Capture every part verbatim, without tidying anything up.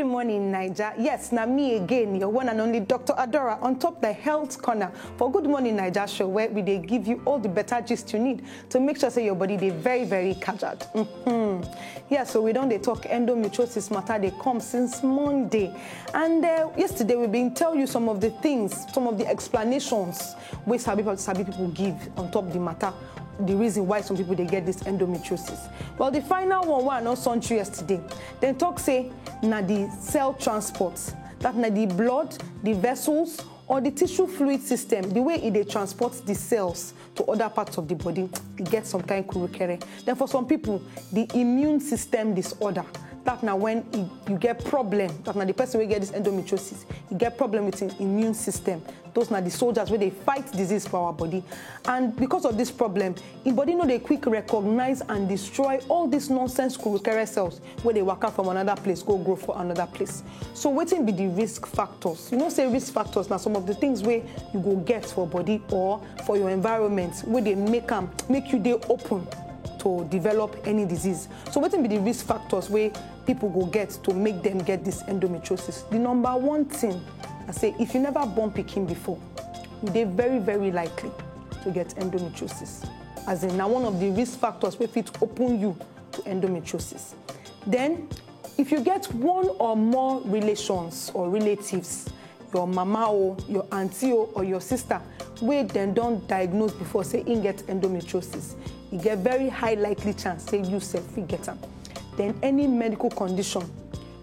Morning, Naija. Yes, na me again, your one and only Doctor Adora, on top the Health Corner for Good Morning Naija show, where we dey give you all the better gist you need to make sure say your body dey very, very kajad. Mm-hmm. Yeah, so we don dey talk endometriosis matter dey come since Monday. And uh, yesterday we been tell you some of the things, some of the explanations wey sabi, sabi people give on top the matter, the reason why some people dey get this endometriosis. Well, the final one wey I no send you yesterday, dem talk say na the cell transport, that na the blood, the vessels, or the tissue fluid system, the way e dey transport the cells to other parts of the body, e get some kind kurukere. Then for some people, the immune system disorder, that na when e, you get problem, that na the person wey get this endometriosis, e get problem with im immune system. Those na the soldiers wey dey fight disease for our body. And because of this problem, im body no dey quick recognize and destroy all these nonsense kurukere cells wey dey waka from another place go grow for another place. So wetin be the risk factors? You know say risk factors na some of the things wey you go get for body or for your environment wey dey make am, make you dey open to develop any disease. So wetin be the risk factors wey people go get to make them get this endometriosis? The number one thing, I say, if you never born pikin before, you dey very, very likely to get endometriosis. As in, na one of the risk factors wey fit open you to endometriosis. Then, if you get one or more relations or relatives, your mama o, your auntie o, or your sister, wey dem don diagnose before say im get endometriosis, e get very high likely chance say you sef fit get am. Then any medical condition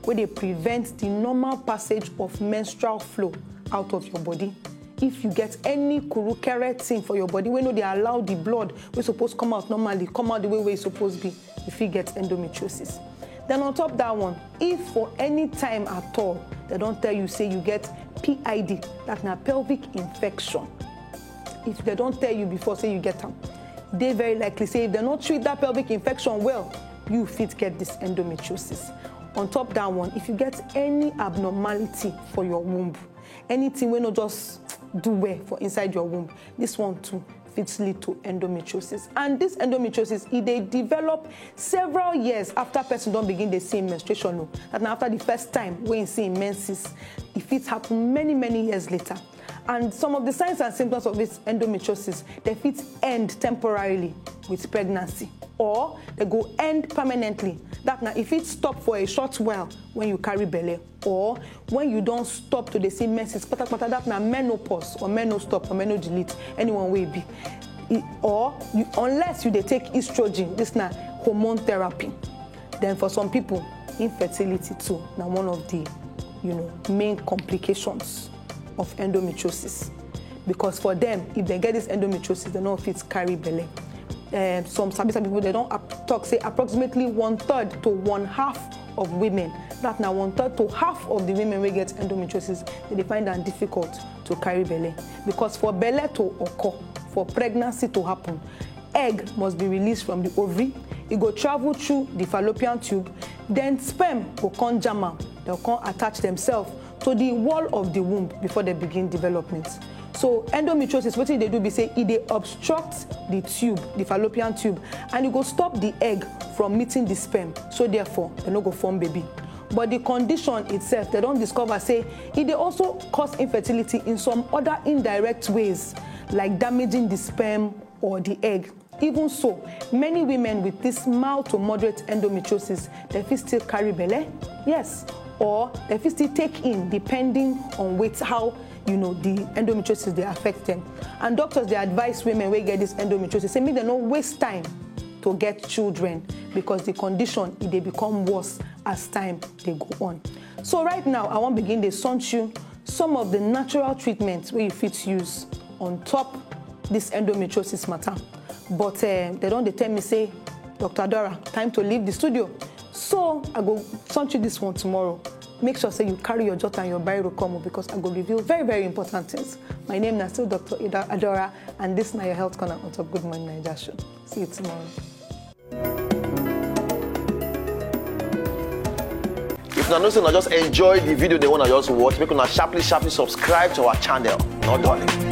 wey dey prevent the normal passage of menstrual flow out of your body. If you get any kurukere thing for your body wey no dey allow the blood wey suppose come out normally come out the way wey e suppose be, you fit get endometriosis. Then on top that one, if for any time at all dem don tell you say you get P I D, that na pelvic infection, if dem don tell you before say you get am, dey very likely say if dem no treat that pelvic infection well, you fit get this endometriosis. On top that one, if you get any abnormality for your womb, anything wey no just do well for inside your womb, this one too fit lead to endometriosis. And this endometriosis, e dey develop several years after person don begin dey see menstruation o. That na after the first time wey im see im menses. E fit happen many, many years later. And some of the signs and symptoms of this endometriosis, dem fit end temporarily with pregnancy, or dem go end permanently. That na, e fit stop for a short while when you carry belle, or when you don stop to dey see menses patapata, that na menopause or meno stop or meno delete, anyone wey e be. E, or you, unless you dey take estrogen, this na hormone therapy. Then for some people, infertility too na one of the, you know, main complications of endometriosis, because for them, if dem get this endometriosis, dem no fit carry belle. Um, some sabi sabi people, dem don ap- talk say approximately one third to one half of women, that na one third to half of the women wey get endometriosis, dem dey find am difficult to carry belle, because for belle to occur, for pregnancy to happen, egg must be released from the ovary. E go travel through the fallopian tube, then sperm go come jam am, dem come attach themselves to the wall of the womb before dem begin development. So endometriosis, wetin e dey do be say e dey obstruct the tube, the fallopian tube, and e go stop the egg from meeting the sperm. So therefore, dem no go form baby. But the condition itself, dem don discover say e dey also cause infertility in some other indirect ways, like damaging the sperm or the egg. Even so, many women with this mild to moderate endometriosis, dem fit still carry belle, yes, or dem fit still take in, depending on wait how, you know, the endometriosis dey affect them. And doctors dey advise women wey get this endometriosis say make dem no waste time to get children, because the condition, e dey become worse as time dey go on. So right now, I wan begin dey send you some of the natural treatments wey you fit use on top this endometriosis matter. But uh, dem don dey tell me say, "Doctor Adora, time to leave the studio." So I go send you this one tomorrow. Make sure say you carry your jotter and your biro come o, because I go reveal very, very important things. My name na still Doctor Ida Adora, and this na your Health Corner on top Good Morning Naija show. See you tomorrow. If una know say una just enjoy the video dem wey una just watch, make una sharply sharply subscribe to our channel. No dulling.